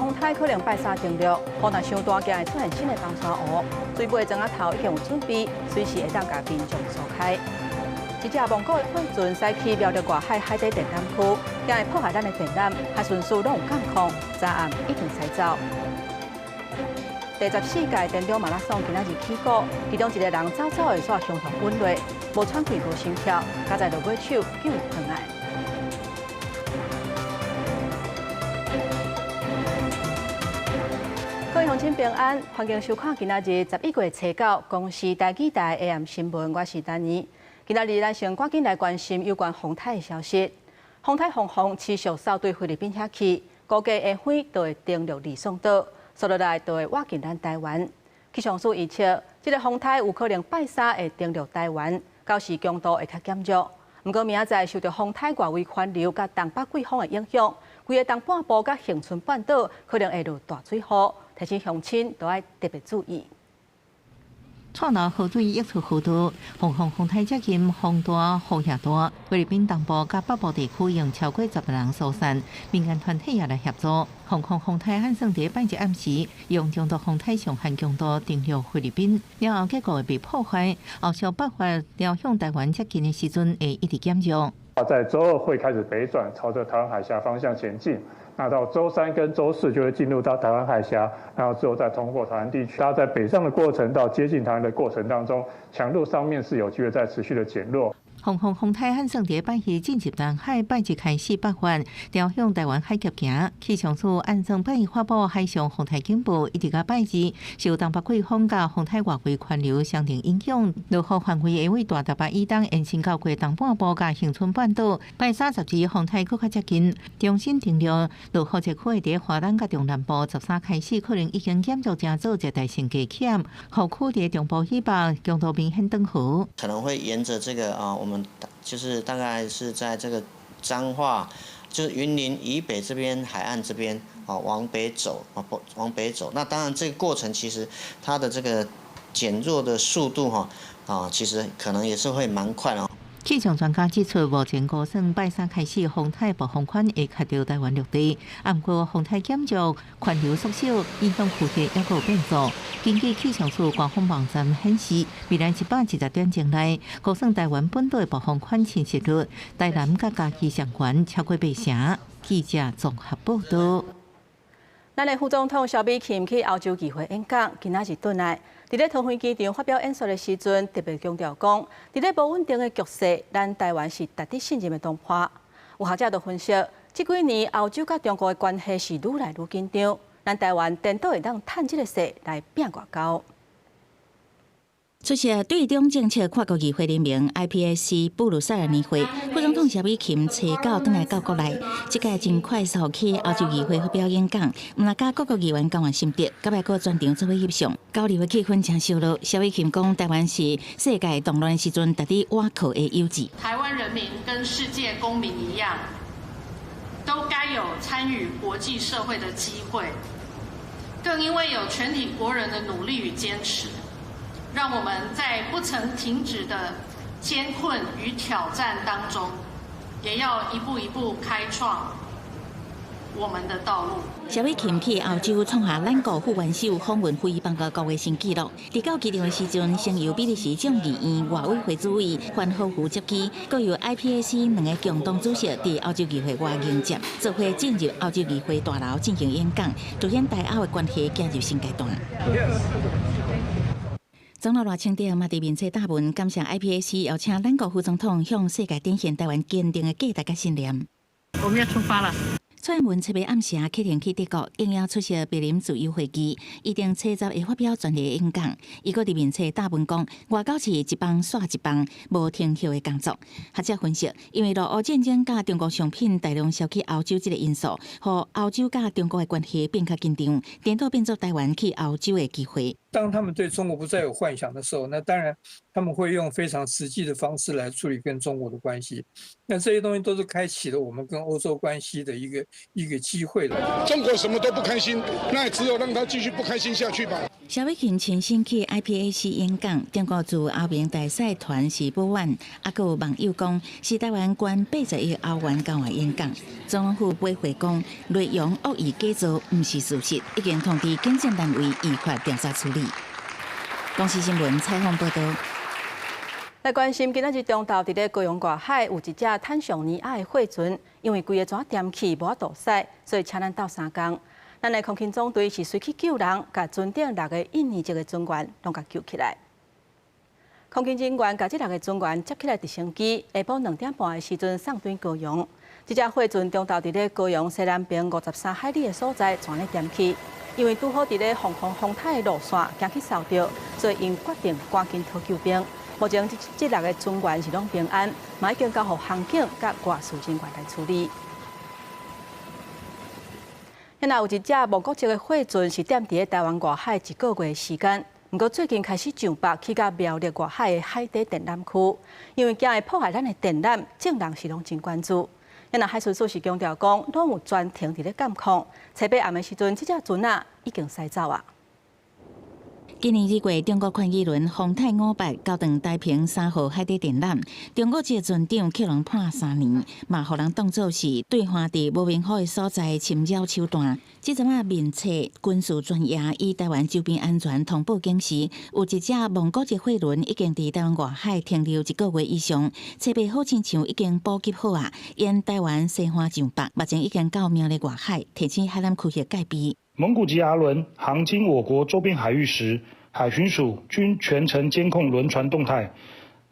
風颱可能拜三登陸，雨若傷大，驚會出現新的崩山湖。水尾莊仔頭已經有準備，隨時會當共民眾疏開。一隻蒙古的貨船駛去苗栗外海海底電纜區，驚會破壞咱的電纜，海巡署攏有監控，昨暗已經駛走。第14屆田中馬拉松今仔日起鼓，其中一個人走走的煞雄雄滾落，無喘氣無心跳，佳哉落尾手救轉來。各位鄉親平安，歡迎收看今仔日11月初9公視台語台 AM 新聞，我是丹妮。今仔日咱先趕緊來關心有關風颱的消息。風颱鳳鳳持續掃對菲律賓遐去，估計下昏就會登陸呂宋島，紲落來就會倚近咱台灣。氣象署預測，這個風颱有可能拜三會登陸台灣，到時強度會較減弱。毋過明仔載受著風颱外圍環流佮東北季風的影響，規个東半部佮恆春半島可能會落大水雨，提醒鄉親都愛特別注意。蔡流河水溢出河道，鳳鳳風颱接近風大雨也大。菲律賓東部佮北部地區用超過10萬人疏散，民間團體也來協助。鳳鳳風颱按算佇拜一暗時，用中度風颱上限強度登陸菲律賓，了後結構會被破壞，後續爆發朝向台灣接近的時陣會一直減弱。在週二會開始北轉，朝着台灣海峽方向前進。那到週三跟週四就會進入到台灣海峽，然後之後再通過台灣地區。它在北上的過程到接近台灣的過程當中，強度上面是有機會再持續的減弱。鳳鳳風颱按算佇拜二進入南海，拜一開始北發，朝向台灣海峽行。氣象署按算拜一發布海上風颱警報，一直到拜二，受東北季風佮風颱外圍環流雙重影響，落雨範圍會為大台北以東延伸到過東半部佮恆春半島。拜三十二風颱閣較接近，中心登陸，落雨這區會佇華南佮中南部十三開始可能已經減弱，成做熱帶性低氣壓，雨區佇中部以北強度明顯轉好。可能會沿著這個啊，我們就是大概是在這個彰化，就是雲林以北這邊海岸這邊啊，往北走啊，不往北走。那當然這個過程其實它的這個減弱的速度哈啊，其實可能也是會蠻快的。氣象專家指出，目前估算拜三開始風颱暴風圈會卡著台灣陸地，毋過風颱減弱，環流縮小，影響區域猶閣有變數。根據氣象署官方網站顯示，未來120點鐘內，估算台灣本島的暴風圈侵襲率，台南佮嘉義上懸超過8成。記者綜合報道。咱的副總統蕭美琴去歐洲議會演講，今仔日轉來，佇咧桃園機場發表演說的時陣，特別強調講，佇咧無穩定的局勢，咱台灣是值得信任的同伴。有學者就分析，這幾年歐洲佮中國的關係是愈來愈緊張，咱台灣顛倒會當趁這个勢來拚外交。出席對中政策跨國議會聯盟 IPAC 布魯塞爾年會，副總統蕭美琴初九轉來到國內，這屆真快速去歐洲議會發表演講，毋但佮各國議員交換心得，閣來閣全場做伙翕相，交流的氣氛誠燒熱。蕭美琴講，台灣是世界動亂時陣值得倚靠的友誼。台灣人民跟世界公民一樣，都該有參與國際社會的機會，更因為有全體國人的努力與堅持，讓我們在不曾停止的艱困與挑戰當中，也要一步一步開創我們的道路。蕭美琴去歐洲創下咱國副元首訪問非邦交國的新紀錄。佇到機場的時陣，先由比利時眾議院外委會主委范霍夫接機，閣由 IPAC 兩个共同主席佇歐洲議會外迎接，做伙進入歐洲議會大樓進行演講，凸顯台歐的關係進入新階段。總統賴清德嘛佇面冊貼文，感謝 IPAC 邀請咱國副總統向世界展現台灣堅定的價值佮信念。我們要出發了。蔡英文七號暗時啟程去德國，應邀出席柏林自由會議，預定初十會發表專題演講。伊閣佇面冊貼文講，外交是一棒紲一棒，無停歇的工作。學者分析，因為俄烏戰爭佮中國商品大量銷去歐洲這个因素，予歐洲佮中國的關係變較緊張，顛倒變做台灣去歐洲的機會。當他們對中國不再有幻想的時候，那當然他們會用非常實際的方式來處理跟中國的關係。那這些東西都是開啟了我們跟歐洲關係的一個機會了。中國什麼都不開心，那也只有讓他繼續不開心下去吧。蕭美琴親身去 IPAC 演講，中國駐歐盟大使團是保安，啊，閣有網友講是台灣捐80億歐元交換演講。總統府回覆講，內容惡意假造，毋是事實，已經通知檢證單位依法調查處理。公視新聞採訪報導。來關心今仔日中晝佇咧高雄外海有一隻坦桑尼亞的貨船，因為規个船踮去無法度駛，所以請咱鬥相共。咱的空勤總隊是隨去救人，共船頂六个印尼籍的船員攏共救起來。空勤人員共這六个船員接起來直升機，下晡2點半的時陣送轉高雄。這隻貨船中晝佇咧高雄西南邊53海里的所在，船咧踮去，因為拄好佇咧防風風颱的路線，驚去掃著，所以𪜶決定趕緊討救兵。目前這六个船員是攏平安，嘛已經交予航警佮外事人員來處理。現在有一隻無國籍的貨船是踮佇咧台灣外海一個月的時間，毋過最近開始上北去到苗栗外海的海底電纜區，因為驚會破壞咱的電纜，眾人是攏真關注。現在海巡署是強調講，攏有專程佇咧監控，初八暗的時陣，這隻船仔已經駛走啊。今年2月，中國寬機輪風泰58交斷台屏3號海底電纜，中國籍船長予人判3年，嘛予人當做是對岸佇無明火的所在侵擾手段。這陣仔面冊軍事專業以台灣周邊安全通報警示，有一隻蒙古籍貨輪已經佇台灣外海停留一個月以上，初八好親像已經補給好啊，沿台灣西岸上北，目前已經到苗栗外海，提醒海南區域戒備。蒙古籍阿倫航經我國周邊海域時，海巡署均全程監控輪船動態。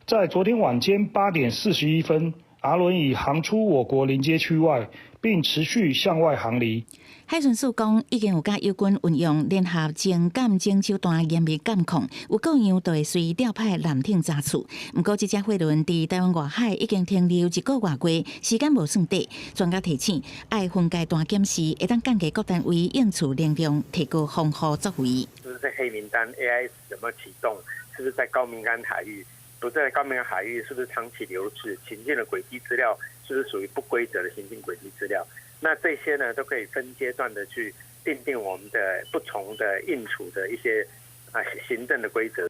在昨天晚間8點41分，阿倫已航出我國鄰接區外，並持續向外航離。海巡署講，已經有佮友軍運用聯合偵監偵手段嚴密監控，有各樣就會隨調派艦艇查處。毋過，這隻貨輪佇台灣外海已經停留一個外月，時間無算短。專家提醒，愛分階段檢視，會當降低各單位應處能量，提高防護作為。就是在黑名單 AIS 有沒有啟動？是不是在高敏感海域？不在高敏感海域，是不是長期留置？行進的軌跡資料是不是屬於不規則的行進軌跡資料？那這些呢，都可以分階段的去訂定我們的不同的應處的一些行政的規則。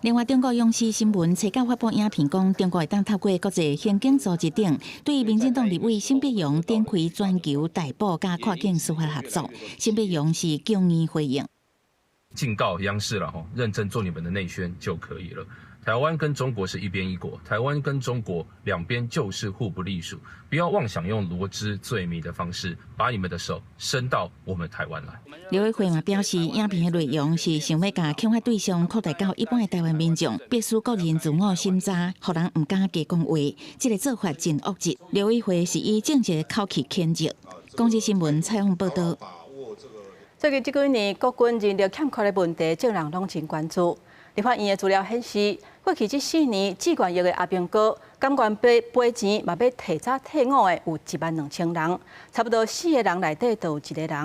另外，中國央視新聞初九發布影片，講中國會當透過國際刑警組織等，對民進黨立委沈伯洋展開全球逮捕佮跨境司法合作。沈伯洋是強硬回應，警告央視了吼，認真做你們的內宣就可以了。台灣跟中國是一邊一國，台灣跟中國兩邊就是互不隸屬，不要妄想用羅織罪名的方式把你們的手伸到我們台灣來。劉偉慧嘛表示，影片的內容是想欲共恐嚇對象擴大到一般的台灣民眾，必須個人自我審查，予人毋敢加講話。這个做法真惡質。劉偉慧是以政治口氣譴責。公視新聞採訪報導。最近這幾年，國軍人力欠缺的問題，眾人攏真關注。立法院的資料顯示，過去這4年，志願役的阿兵哥甘願賠錢嘛欲提早退伍的有1萬2千人，差不多四个人內底就有一个人。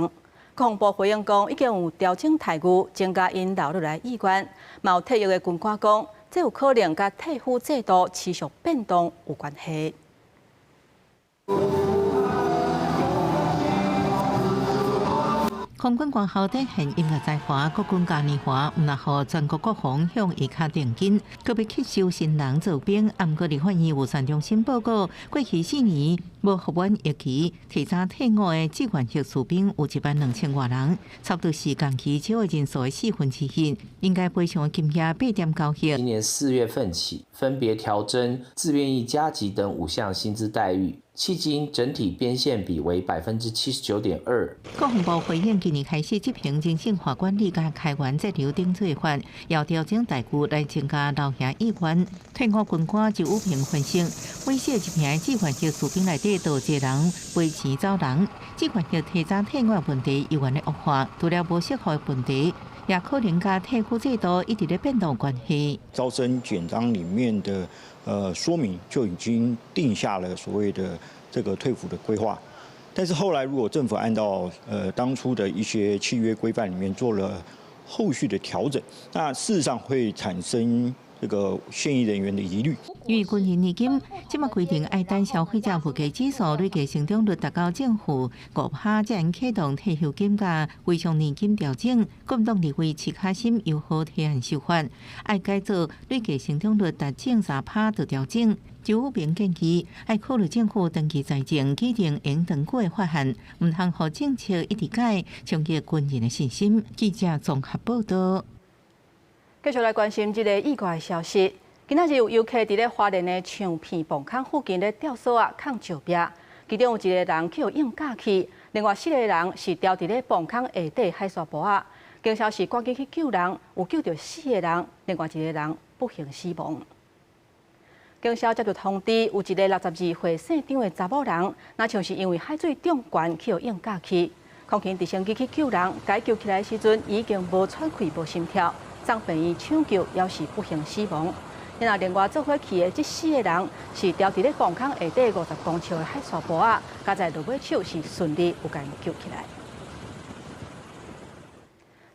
國防部回應講，已經有調整待遇，增加𪜶留落來意願。嘛有退役的軍官講，這有可能佮退撫制度持續變動有關係。空軍官校展現音樂才華，國軍嘉年華毋但予全國國防向伊敲定金，閣欲吸收新人做兵。毋過立法院預算中心報告，過去4年無服完役期提早退伍的志願役士兵有1萬2千外人，差不多是同期招的人數的1/4，應該賠償的金額8.9億。今年4月份起，分別調增自願役加給等5項薪資待遇。迄今整體編線比為79.2%。國防部回應，今年開始執行人性化管理佮開源節流等做法，要調整待遇來增加留營意願。退伍軍官就有評分析，每四一名志願役士兵內底，就有一個人賠錢走人。志願役提早退伍的問題猶原咧惡化，除了無適合的問題，也可能佮退撫制度一直咧變動關係。招生簡章裡面的說明就已經定下了所謂的這個退撫的規劃，但是後來如果政府按照當初的一些契約規範裡面做了後續的調整，那事實上會產生這個現役人員的疑慮。因為軍人年金這馬規定愛等消費者物價指數累計成長率達到正負5%，才能啟動退休金佮慰償年金調整。國民黨立委徐卡心友好提案修法，愛改做累計成長率達正3%就調整。周明建議，愛考慮政府長期財政制定延長久的法案，毋通予政策一直改，衝擊軍人的信心。記者綜合報道。繼續來關心這个意外的消息。今仔日有遊客佇咧花蓮的長片磅空附近咧吊索仔崁石壁，其中有一个人去予硬咬去，另外四个人是牢佇咧磅空下底海沙埔仔。警消是趕緊去救人，有救著四个人，另外一个人不幸死亡。警消接到通知，有一个62歲姓張的查某人，若像是因為海水漲懸去予硬咬去，空勤直升機去救人，共救起來的時陣已經無喘氣、無心跳，送病院搶救，猶是不幸死亡。那另外做伙去的這四个人是牢佇咧磅空下底50公尺的海沙埔仔，佳哉落尾手是順利有共救起來。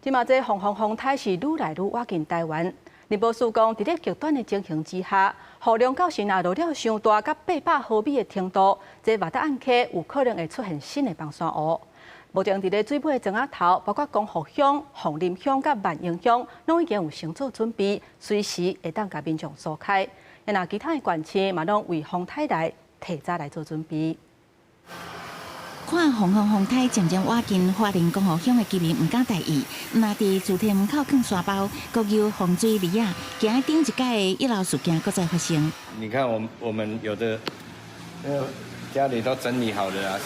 這馬這黃風風颱是愈來愈倚近台灣。林博士講，佇咧極端的情形之下，雨量到時若落了傷大，佮800毫米的程度，這馬達岸溪有可能會出現新的崩山湖。目前佇咧水尾的莊仔頭，包括光復鄉、鳳林鄉佮萬榮鄉，攏已經有先做準備，隨時會當共民眾疏開。若其他的縣市嘛，攏為風颱來提早來做準備。看黃風風颱漸漸倚近，花蓮光復鄉的居民毋敢大意。若佇祖天門口囥沙包，國有洪水里啊，驚頂一屆的溢流事件閣再發生。你看，我們有的，家裡都整理好了啊，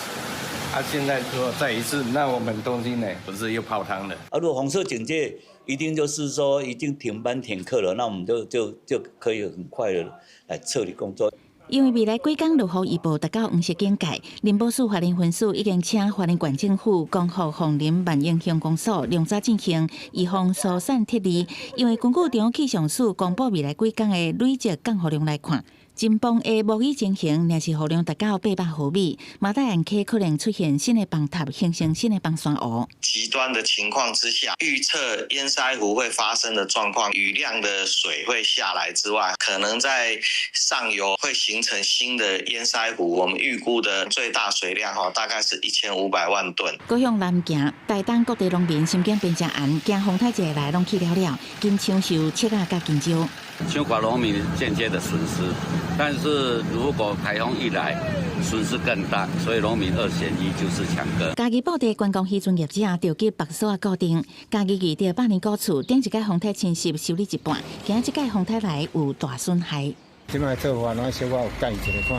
啊，現在如果再一次，那我們東西呢，不是又泡湯了？啊，如果紅色警戒，一定就是說已經停班停課了，那我們就可以很快的來撤離工作。因為未來幾工落雨預報達到黃色警戒，林寶樹花蓮分署已經請花蓮縣政府、光復、鳳林、萬榮鄉公所兩早進行預防疏散撤離。因為根據中央氣象署公布未來幾工的累積降雨量來看，真崩的暴雨情形，若是雨量達到800毫米，馬大岸溪可能出現新的崩塌，形成新的崩山湖。極端的情況之下，預測堰塞湖會發生的狀況，雨量的水會下來之外，可能在上游會形成新的堰塞湖。我們預估的最大水量哈，大概是1500萬噸。閣向南行，台東各地農民心驚變誠絚，驚風颱一來攏去了了，緊搶收粟仔佮香蕉。搶割農民間接的損失，但是如果颱風一來，損失更大，所以農民二選一就是搶割。嘉義腹地觀光漁船業者召集縛索仔固定，嘉義漁著百年古厝，頂一屆風颱侵襲修理一半，驚這屆風颱來有大損害。這擺做法，攏小可有改一下，看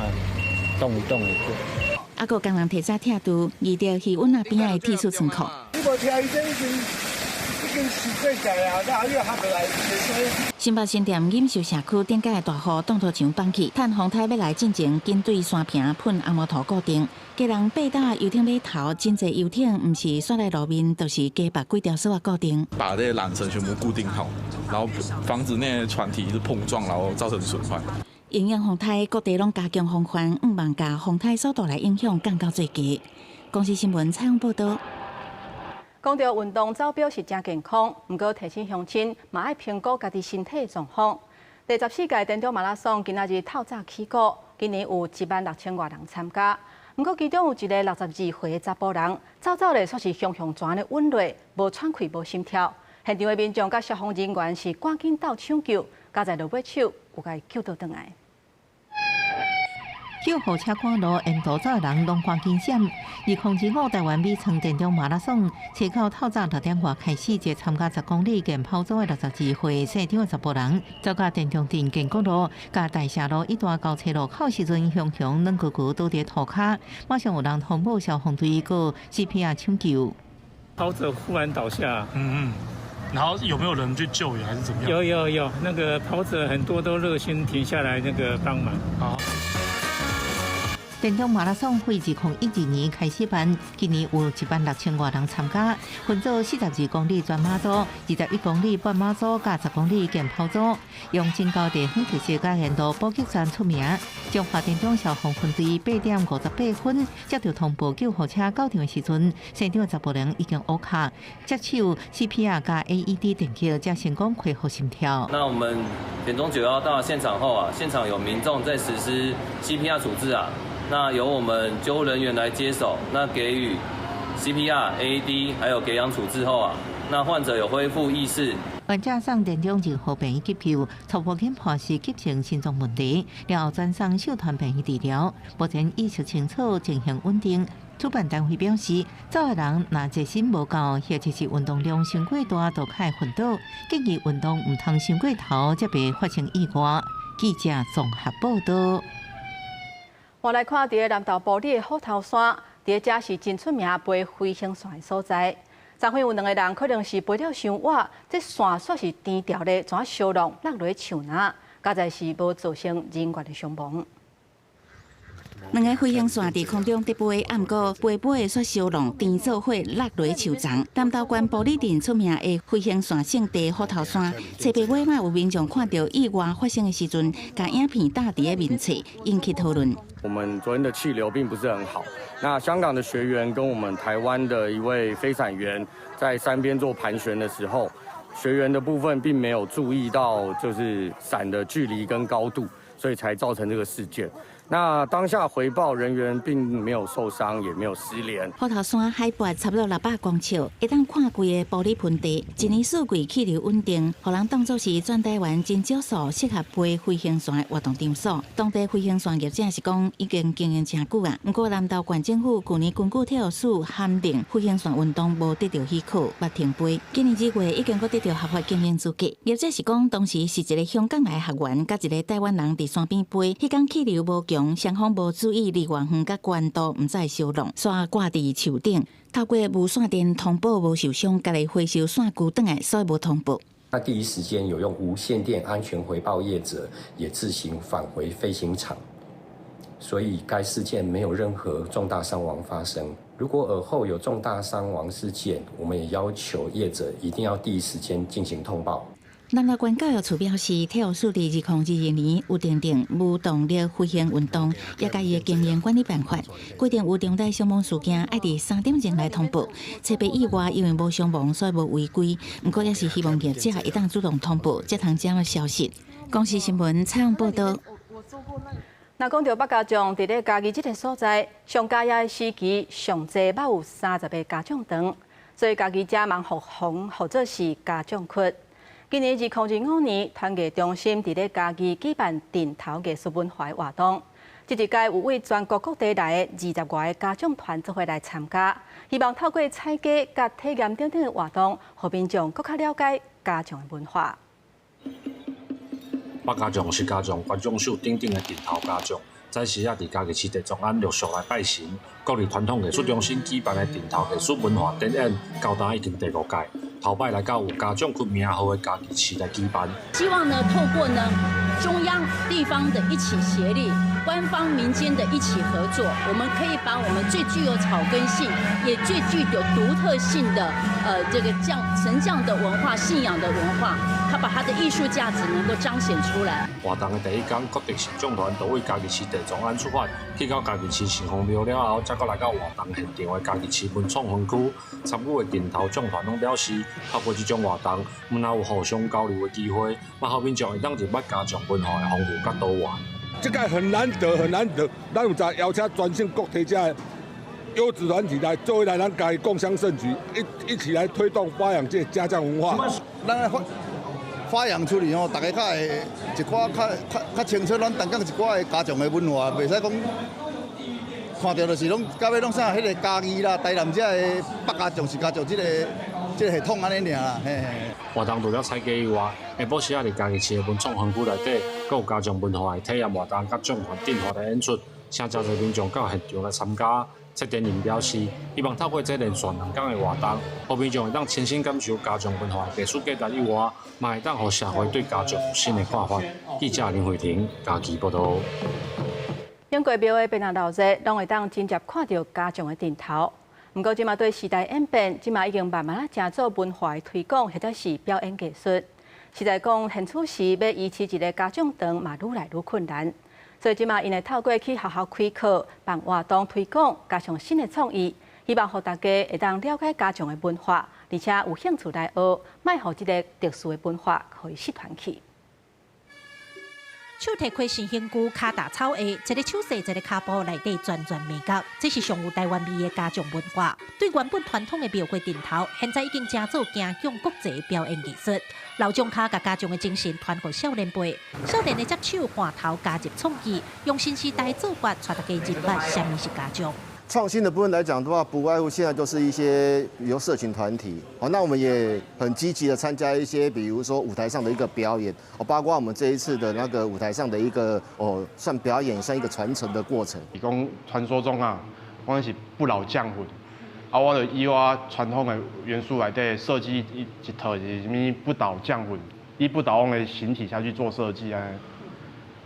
擋一擋會過。啊，閣工人提早拆除，漁著漁塭仔邊仔的鐵塑倉庫。你無拆伊，這已經已經濕過在啊，那又合落來。新北新店錦繡社區頂屆大雨擋土牆崩去，趁風颱欲來進前，緊對山坪噴紅毛土固定。家人爬到遊艇碼頭，真濟遊艇毋是煞來路面，就是加縛幾條索仔固定。把這些纜繩全部固定好，然後防止那些船體一直碰撞，然後造成損壞。因應風颱，各地攏加強防範，向望共風颱所帶來影響降到最低。公視新聞採訪報道。講到運動走表是誠健康，毋過提醒鄉親嘛愛評估家己身體狀況。第14屆田中馬拉松今仔日透早起鼓，今年有1萬6千外人參加。毋過其中有一个62歲的查埔人，走走咧煞是雄雄跩咧殞落，無喘氣、無心跳。現場的民眾佮消防人員是趕緊到搶救，佳哉落尾手有共伊救倒轉來。救護車趕路，沿途走的人攏趕緊閃。2025台灣美創田中馬拉松，初九透早6點外開始，一個參加10公里健跑組的62歲姓張的查埔人，走到田中鎮建國路佮大社路一段交叉路口時陣，雄雄軟糊糊倒佇塗跤，馬上有人通報消防隊佮 CPR 搶救。跑者忽然倒下，然後有沒有人去救援還是怎麼樣？有有有，那個跑者很多都熱心停下來那個幫忙。好。田中馬拉松會2012年開始辦，今年有1萬6千外人參加，分做42公里全馬組、21公里半馬組佮10公里健跑組，用真高地方特色佮沿路補給站出名。彰化田中消防分隊8點58分接到通報，救護車到場的時陣，現場查埔人已經烏卡，接手 CPR 佮 AED 電擊，才成功恢復心跳。那我們田中911到現場後啊，現場有民眾在實施 CPR 處置啊，那由我們救護人員來接手，那給予 CPR、AED 還有給氧處置後啊，那患者有恢復意識。患者送田中仁和病院急救，初步研判是急性心臟問題，了後轉送秀團病院治療，目前意識清楚，情形穩定。主辦單位表示，走的人若熱身無夠，或者是運動量傷過大，就較會昏倒。建議運動毋通傷過頭，才袂發生意外。記者綜合報道。我來看佇南投埔里的虎頭山，佇遮是真出名飛飛行傘的所在。昨昏有兩個人可能是飛了傷倚，這傘煞是甜掉咧，怎燒挵落落樹林，佳哉是無造成人員的傷亡。兩个飛行傘佇空中佇飛，毋過飛飛煞燒挵，甜做伙落落樹叢。南投縣埔里鎮出名的飛行傘勝地虎頭山，初八尾嘛有民眾看著意外發生的時陣，共影片貼佇咧面冊，引起討論。我們昨天的氣流並不是很好，那香港的學員跟我們台灣的一位飛傘員在山邊做盤旋的時候，學員的部分並沒有注意到就是傘的距離跟高度，所以才造成這個事件。那當下回報人員並沒有受傷，也沒有失聯。虎頭山海拔差不多600公尺，會當看規个埔里盆地。一年四季氣流穩定，予人當作是全台灣真少數適合飛飛行傘的活動場所。當地飛行傘業者是講已經經營誠久啊，毋過南投縣政府去年根據體育署函令，飛行傘運動無得著許可，捌停飛。今年2月已經閣得著合法經營資格。業者是講當時是一个香港來的學員，佮一个台灣人佇山邊飛，彼工氣流無強，雙方無注意離遠遠佮懸度，毋知燒挵，煞掛佇樹頂。透過無線電通報無受傷，家己回收線具轉來，所以無通報。那第一時間有用無線電安全回報業者，也自行返回飛行場，所以該事件沒有任何重大傷亡發生。如果爾後有重大傷亡事件，我們也要求業者一定要第一時間進行通報。南投縣教育處表示，體育署佇2022年有訂定無動力飛行運動，也佮伊的經營管理辦法，規定有重大傷亡事件愛佇3點鐘來通報。初八意外因為無傷亡，所以無違規。毋過也是希望業者會當主動通報，才通這樣的消息。公視新聞採訪報導。若講著客家將，佇咧嘉義這个所在，上佳夜的時期，上濟捌有30个家將團，所以嘉義遮嘛予封號做是家將窟。今年2025年，團藝中心佇咧嘉義舉辦陣頭藝術文化活動。這一屆有對全國各地來的20外个家將團做伙來參加，希望透過踩街佮體驗等等的活動，予民眾閣較了解家將的文化。客家將是家將關將秀等等的陣頭家將，早時仔佇嘉義市地中安陸續來拜神。國立傳統藝術中心舉辦的陣頭藝術文化展演，到今已經第五屆。頭擺來到有家將窟名號的嘉義市來舉辦。希望呢，透過呢中央、地方的一起協力，官方、民間的一起合作，我們可以把我們最具有草根性，也最具有獨特性的，這個將神將的文化、信仰的文化，它把它的藝術價值能夠彰顯出來。活動的第一天，國特神將團就對嘉義市地中安出發，去到嘉義市城隍廟了後，才閣來到活動現場的嘉義市文創園區。參與的陣頭將團攏表示，透過這種活動，毋但有互相交流的機會，嘛予民眾會當認捌家將文化的豐富佮多元。這個很難得，很難得，咱有在邀請全省各地遮優質團體來做伙來咱嘉義共襄盛舉，一起來推動發揚這個家將文化。咱發揚出去吼，大家較會一寡較清楚咱淡江一寡的家將的文化，袂使講看著就是攏到尾攏啥彼个嘉義啦、台南遮的客家將是家將這個系統按呢爾啦，嘿。活動除了踩街以外，下晡時仔佇嘉義市的文創園區內底，閣有家將文化的體驗活動，佮將團鎮華的演出，請誠濟民眾到現場來參加。策展人表示，希望透過這連續2天的活動，予民眾會當親身感受家將文化的藝術價值以外，嘛會當予社會對家將有新的看法。記者林慧婷嘉義報導。英國廟的變鬧熱，攏會當真正看著家將的陣頭。毋過，這馬對時代演變，這馬已經慢慢仔成做文化的推廣，或者是表演藝術。實在講，現此時欲維持一个家將場嘛，愈來愈困難。所以這馬𪜶會透過去學校開課、辦活動推廣，加上新的創意，希望予大家會當了解家將的文化，而且有興趣來學，莫予這个特殊的文化予伊失傳去。手提開心興具，跤踏草鞋，一个手勢，一个跤步，內底轉轉眉角，這是上有台灣味的家將文化。對原本傳統的廟會陣頭，現在已經成做走向國際表演藝術。老將跤共家將的精神傳予少年輩，少年的接手換頭加入創意，用新時代做法，帶大家認捌啥物是家將。創新的部分來講的話，不外乎現在就是一些，比如社群團體，哦，那我們也很積極的參加一些，比如說舞台上的一個表演，哦，包括我們這一次的那個舞台上的一個，哦，算表演，算一個傳承的過程。講傳說中啊，講是不老將魂，啊，我就以我傳統的元素來底設計一套是啥物不倒將魂，以不倒翁的形體下去做設計啊。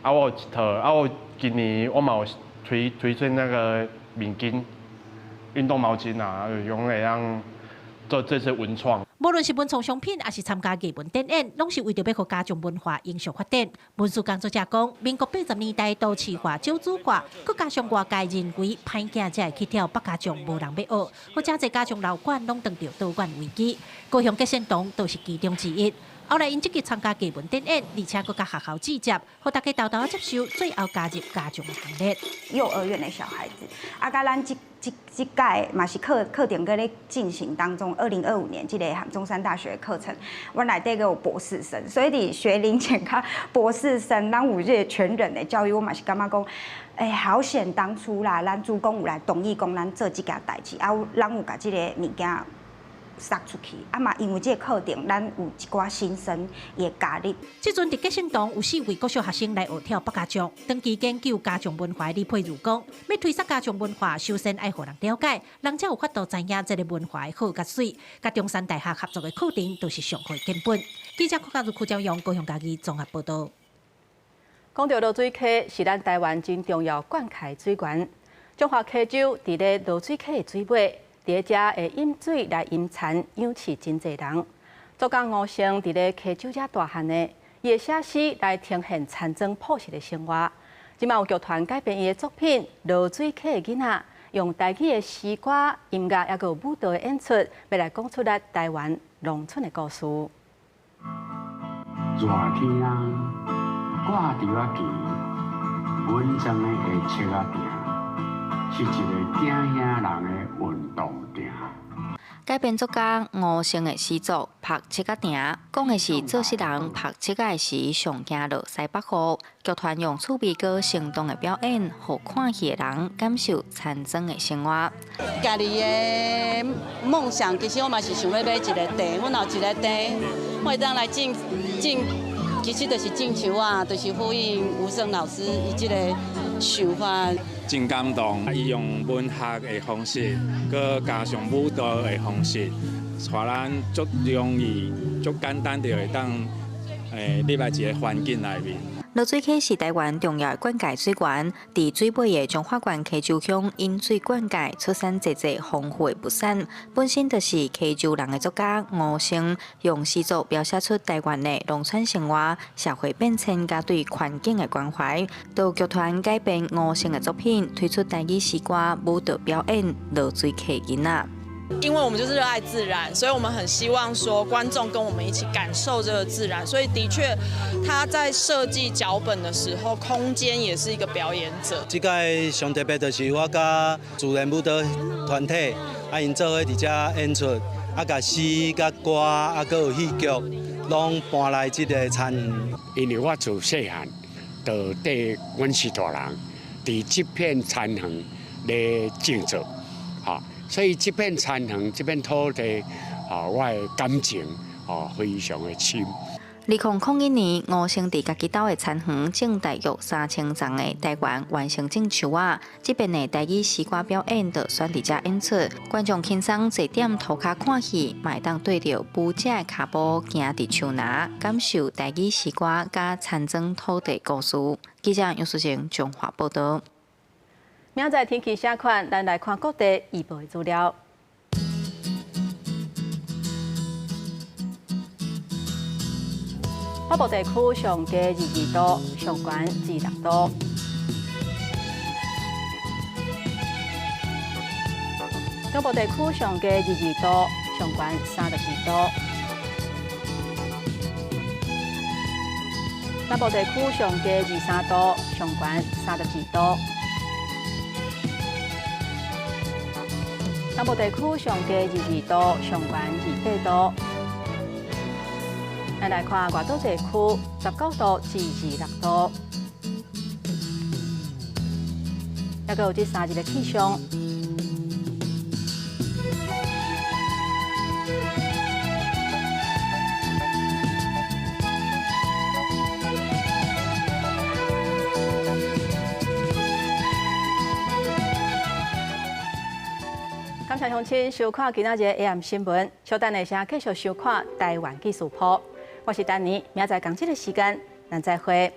啊，我有一套，啊，我今年我嘛有推出那個面巾、運動毛巾啊，用來讓做這些文創。無論是文創商品，抑是參加藝文展演，攏是為著欲予家將文化永續發展。文史工作者講，民國80年代都市化、少子化，閣加上外界認為歹囝才會去跳百家將，無人欲學，予誠濟家將老館攏當著倒館危機。高雄結善堂就是其中之一。後來𪜶積極參加藝文展演，而且閣佮學校對接，予大家沓沓仔接受，最後加入家將的行列。幼兒園的小孩子，啊，佮咱這屆嘛是課程閣咧進行當中，2025年這个中山大學課程，阮內底閣有博士生，所以佇學齡前佮博士生，咱有這个全人的教育，我嘛是感覺講，欸，好險當初啦，咱主公有來同意講咱做這件代誌，啊，咱有共這个物件撒出去，啊嘛，因為這个課程，咱有一寡新生會加入。這陣佇結善堂有四位國小學生來學跳百家將，長期研究家將文化的李佩如講，欲推捒家將文化，首先愛予人了解，人才有法度知影這个文化的好佮媠。佮中山大學合作的課程，都是上好的根本。記者郭家如、柯昭陽、高雄嘉義綜合報導。講著濁水溪是咱台灣真重要灌溉水源，彰化溪州佇咧濁水溪的水尾。佇遮會引水來飲田，養飼真濟人。作家吳勝佇咧溪洲遮大漢的，伊會寫詩來呈現田莊樸實的生活。這馬有劇團改編伊的作品《濁水溪的囡仔》，用台語的詩歌、音樂，抑閣有舞蹈的演出，欲來講出咱台灣農村的故事。熱天啊，掛著仔旗，穩陣的下七仔埕，是一个囝兄人的運動場。改編作家吳勝的詩作《曝七仔埕》，講的是做穡人曝七仔的時，上驚落西北雨。劇團用趣味閣生動的表演，予看戲的人感受田莊的生活。家己的夢想，其實我嘛是想欲買一個地，阮有一個地，我會當來種種，其實就是種樹仔，就是呼應吳勝老師伊這个想法。真感動，伊用文學的方式，閣加上舞蹈的方式，予咱足容易、足簡單就會當入來一个環境內面。濁水溪是台灣重要的灌溉水源，佇水尾的彰化縣溪州鄉引水灌溉，出產濟濟豐富的物產。本身就是溪州人的作家吳勝，用詩作描寫出台灣的農村生活、社會變遷佮對環境的關懷。導劇團改編吳勝的作品，推出台語詩歌舞蹈表演《濁水溪囡仔》。因為我們就是熱愛自然，所以我們很希望說觀眾跟我們一起感受這個自然。所以的確，他在設計腳本的時候，空間也是一個表演者。這屆上特別就是我佮自然舞蹈團體，啊，𪜶做伙佇遮演出，啊，共詩、佮歌，啊，閣有戲劇，攏搬來這个田園。因為我自細漢就綴阮序大人，佇這片田園咧種作，哈。所以這片田園、這片土地，啊，我的感情啊非常的深。2001年，吳勝佇家己兜的田園種大約3000叢的台灣原生種樹仔。這遍的台語詩歌表演就選佇遮演出，觀眾輕鬆坐踮塗跤看戲，嘛會當綴著舞者的跤步行佇樹林，感受台語詩歌佮田莊土地故事。記者楊淑靜彰化報導。明仔天氣啥款，咱來看各地預報的資料。北部地區上低22度，上懸26度。中部地區上低22度，上懸32度。南部地區上低23度，上懸32度。南部地區上低22度，上懸28度。咱來看外島地區，19度至26度。抑閣有這三日的氣象。感謝鄉親收看今仔日 AM 新聞，稍等一下繼續收看台灣紀事譜。我是丹妮，明仔載仝這个時間，咱再會。